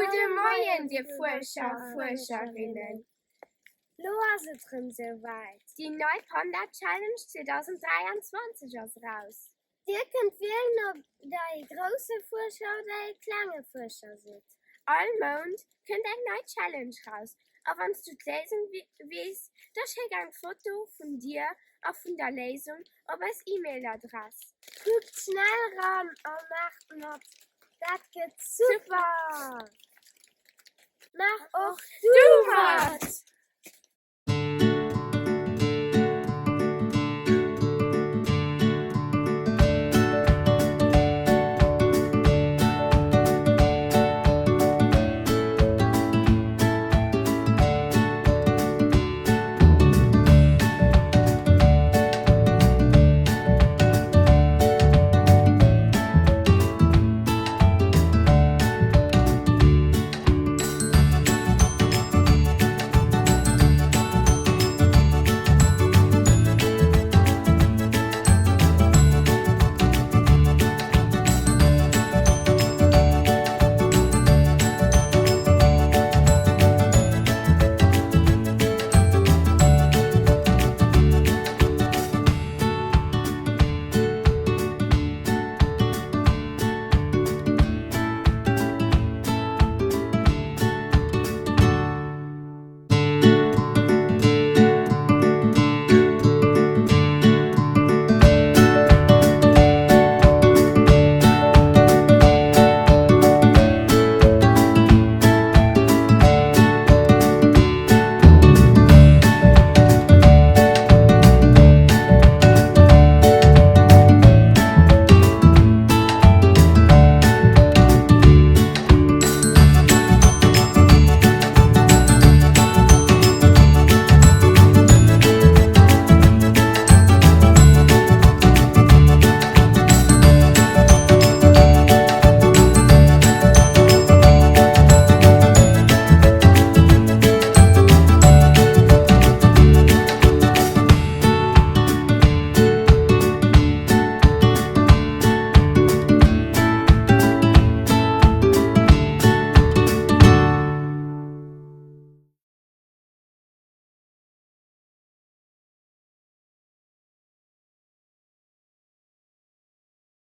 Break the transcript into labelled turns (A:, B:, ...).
A: Gudde Moien, dir Fuerscher a Fuerscherinnen!
B: Lo ass et rëm sou wäit!
A: Déi nei Panda Challenge 2023 ass eraus!
B: Dir kënnt wielen, ob der ee grousse Fuerscher oder ee klenge Fuerscher sidd.
A: All Mount kënnt eng nei Challenge raus a wann s du d'Léisung weess, da schéck eng Foto vun dir a vun der Léisung op eis E-Mail-Adress.
B: Kuckt schnell ran a maacht mat, dat gëtt super! Maach och du mat!